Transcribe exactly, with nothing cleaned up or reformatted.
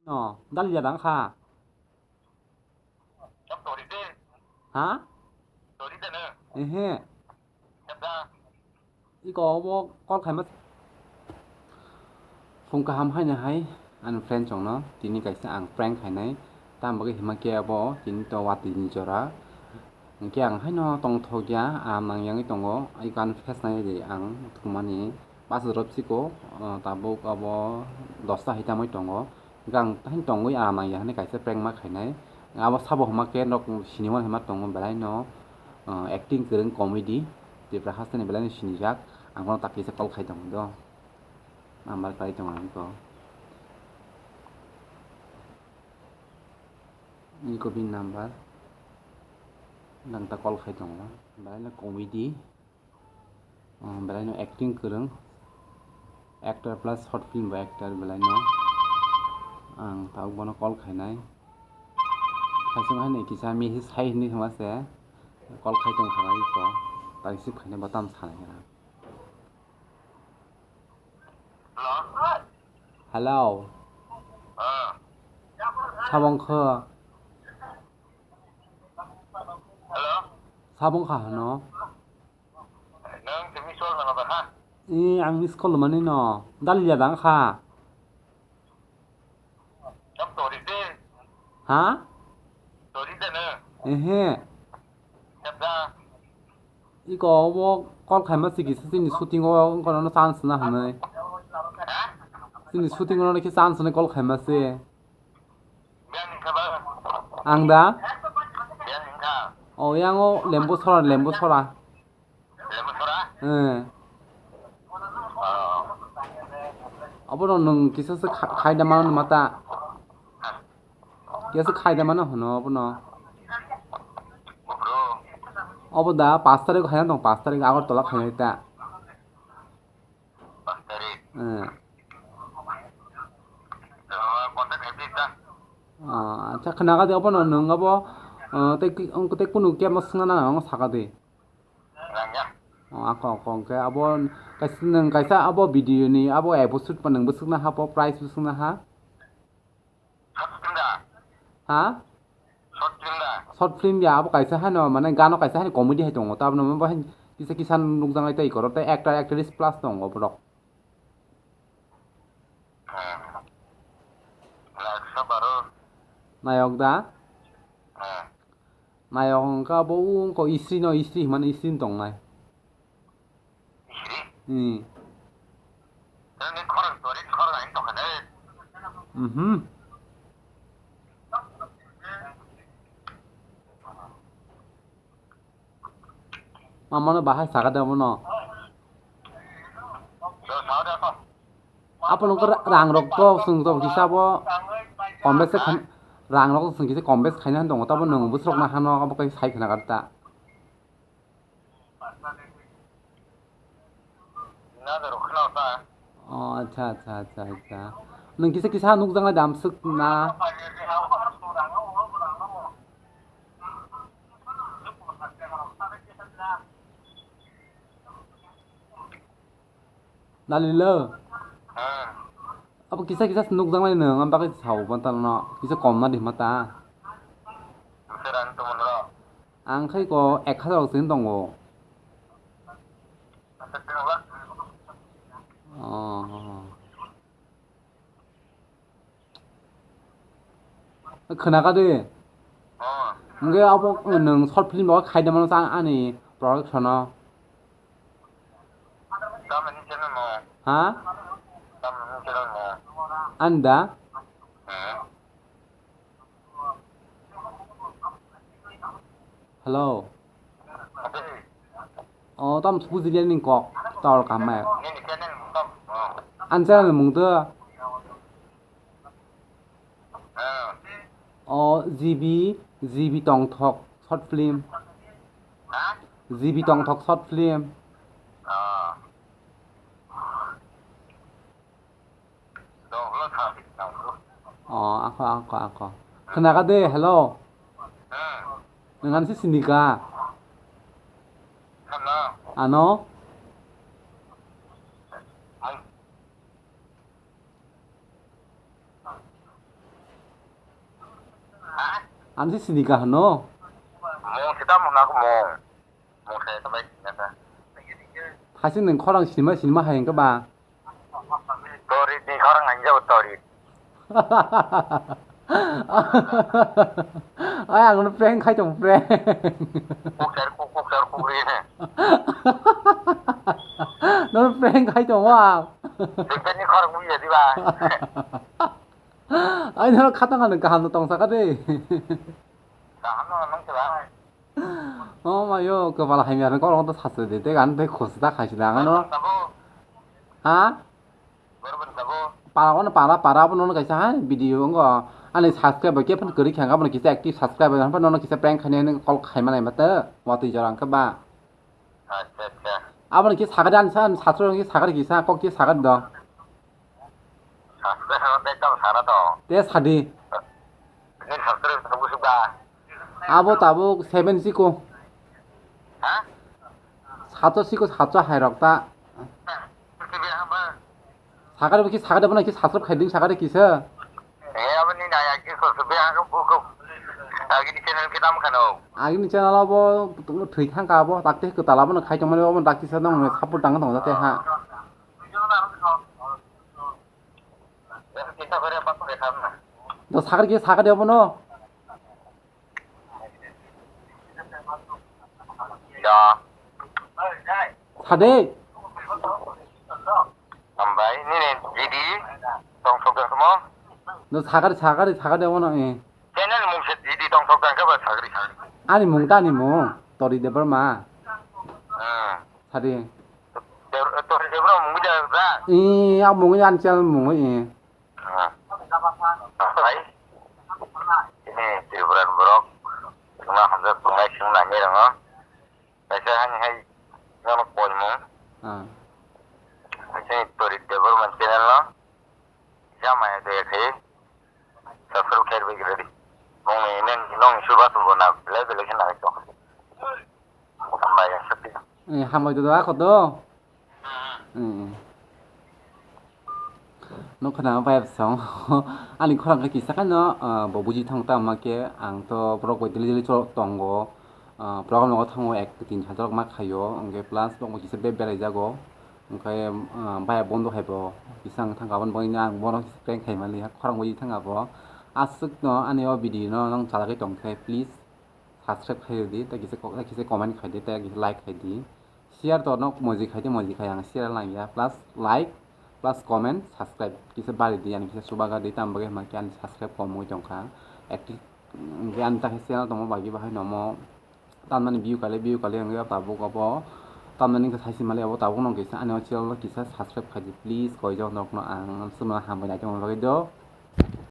No, dali jadang kha. Ha? Ehe. Iko obo call khaima. Phung kaham haino hai ani friend chongno tini kaisa ang prank khainai. Tam bagwi hima khe abo tini to watwi ni jora. Hwnkhe ang haino tongthokya, ah, mangyangwi tongo. Iko ani face nai di ang thumani bus drop siko, ah, tabuk abo dosta hai tamwi tongo. Hwnkhe ang haino tongwi, ah, mangya hinwi kaisa prank ma khainai. Abo sabo hwma khe nok sinimani hwma tongo belai no, ah, acting kwrwng comedy. Tipra hasteni belai no sinijak. Ang bono tak kisa call khai tongo do. Number kai tongo ang ko. Iko bini number. Nang ta call khai tongo. Belai no comedy. Ah, belai no acting kwrwng. Actor plus short film bo actor belai no. Ang tabuk bono call khainai. Khaisung haino kisa message hai hinwi hwnma se. Call khai tong kha iko. Ta receive khainai bo tam sanai kha. Hello. Hello. Ah. Sabong kho. Hello. Sabong kha hano. Nang se miss call nang ba ha? Eh, ang miss call mani no. Dali ya dang kha. Tam tori de. Ha? Tori de na. Ehe. Tam da. Iko obo call khaima sigi sini shooting o kono chance na hwnwi. Ha? Sini shooting o khe chance ni call khaima se. Biyang wngkha ba? Ang da? Biyang wngkha. O, yang o lembu sora, lembu sora. Lembu sora? Eh. Oh. Abono nwng kisa se kha-, khai da mano mata. Kisa se khai da mano hwno abono. Bro. Obo da pas tarik hai tong, pas tarik Agartala khai ta. Pas tarik. Eh. Oh, contact hai please da. Ah, acha, khna ga de, obono nwng abo, ah, tei ki-, tei kunu kebo swngna nang, ang saka de. Rang ya. Oh, ako, ako, hwnkhe abo kaisa, nwng kaisa abo video ni abo episode pa nwng bwswkna ha, po price bwswkna ha. Short film da? Ha? Short film da? Short film ya, abo kaisa haino, mane gano kaisa haino comedy hai tongo, tabno bo hai kisa kisa nukjak nai tei ikoro tei actor actress plus tongo borok. Hmm. Laksa baro. Nayok da? Hmm. Nayok wngkha bo wngkha Isri no, Isri himani Isri tongnai. Isri? Hmm. Nini khorang tori khorang ain tongkha de. Mhm. Mamano bahai saka de abono. Apono khe ra-, rang rok to chwng to kisa bo kom bes khe khan-, rang rok chwng kisa kom bes khaina tongo, tabo nwng bwswk na hano abo khe sai khna kar ta. O, acha, acha, acha, acha. Nwng kisa, kisa nukjaknai da amswk na? Dalilo. Hmm. Abo kisa, kisa nukjaknai nwng, ang bagwi sao, mantano kisa kom na di mata. Bwswk rang tongmani rok? Ang khai ko ek hazar rok sini tongo. Oh. Khna ka de. Oh. Hwnkhe abo nwng short film bo khaida mano sa ani production o. Tamani channel mo? Ha? Tamani channel mo? Anda? Hmm. Hello. O, tam bujilia ni kok. Tor kamai. Ang channel mung do. O, G B, G B tongthok short film. G B tongthok short film. O, ako, ako, ako. Khna ka de, hello. Nang ani se sini ka. Ano? Ang se sini ka hano. Mung se tamo hwnakho mung. Mung se tamo bai sini ka. Thaising nwng khorang sinima sinima hai hwnkhe ba. Torit ni khorang ang jabo torit. Ai ang no prank khai tong prank. Kuk sar kuk kuk sar kuk ri ne. No prank khai tong wa. Sini khorang wi ya di ba. Ai no khatang ano kaham no tong saka de. Kaham no nang se ba. Oh mayo, kepala hai miar kok to sasre de, te gan te khos ta khai sila ngano. Tabo. Ha? Para ono para para abo nono kaisa hai video ngo. Ani subscribe ke pun kori khanga abo kisa active subscribe han pa nono kisa prank khani ani call khai manai mata. Wati jorang ke ba. Acha acha. Abo ni kisa sakari ani sa subscribe kisa sakari kisa kok kisa sakari do. Subscribe te kam sara to. Te sadi. Ni subscribe to busuk da. Abo tabuk seven siko. Ha? Sato siko sato hai rok ta. Sibir hamba. Sakari biki sakari bana ki subscribe khai ding sakari kisa. Eh, abo ni naya ki ko sibir hamba buku. Agini channel ki tam khano. Agini channel abo thwi thang ka abo takte ko tala bana khai tong mani abo dakti sa dong support tang tong jate ha. Kita kore apa kore kharna. Do sakari ki sakari abo no. Ya. Sade. Hambai, nini G D tong sok jang samo? No sakari, sakari, sakari abo no, eh. Channel mung se G D tong sok jang ke ba sakari, sakari. Ani mung ta ani mung, Tori Debbarma. Hmm. Sade. Tor, Tori Debbarma mung ja ja. Eh, ya mung ya ani channel mung, eh. Ah. Hai. Ini Tripura borok. Cuma hamjak tungai sung nani rango. Kaisa hani hai nono koimung. Ah. Kaisa ni Tori Debbarma channel no. Jama ya de khai. Subscribe khair bai ready. Mung ni neng nong suba tu bona bele bele khe nai to. Hambai ya sakti. Eh, hambai do da ko do. Hmm. Nukha na vibe song. Ani khorang khe kisa kano, ah, bo buji thang ta ma khe ang to borok bai daily daily chwla tongo. Ah, program nogo thango ek tin sajak ma khaio. Hwnkhe plus bo kisa be belai jago. Hwnkhe, ah, baya bondo hai bo kisa ang thang aboni bagwi ang bono kisa prank khai mali ha khorang buji thang abo. Aswk no ani o video no nang chalagwi tong khe please subscribe khai di, tei kisa ko-, tei kisa comment khai di, tei kisa like khai di. Share to no moji khai di, moji khai ang share lang ya. Plus like, plus comment, subscribe kisa bari di, ani kisa subaga di, tam bagwi hwnkhe ani subscribe kom oi tong kha. Active, mm, ani ta khe channel tongmo bagwi bahai nomo. Tamnani view kale, view kale wngwi tabuk abo. Tamnani kisa saisi mali abo tabuk no kisa ani o channel kisa subscribe khai di, please, koi jok nok no ang sumna hambai nai tongma bagwi do.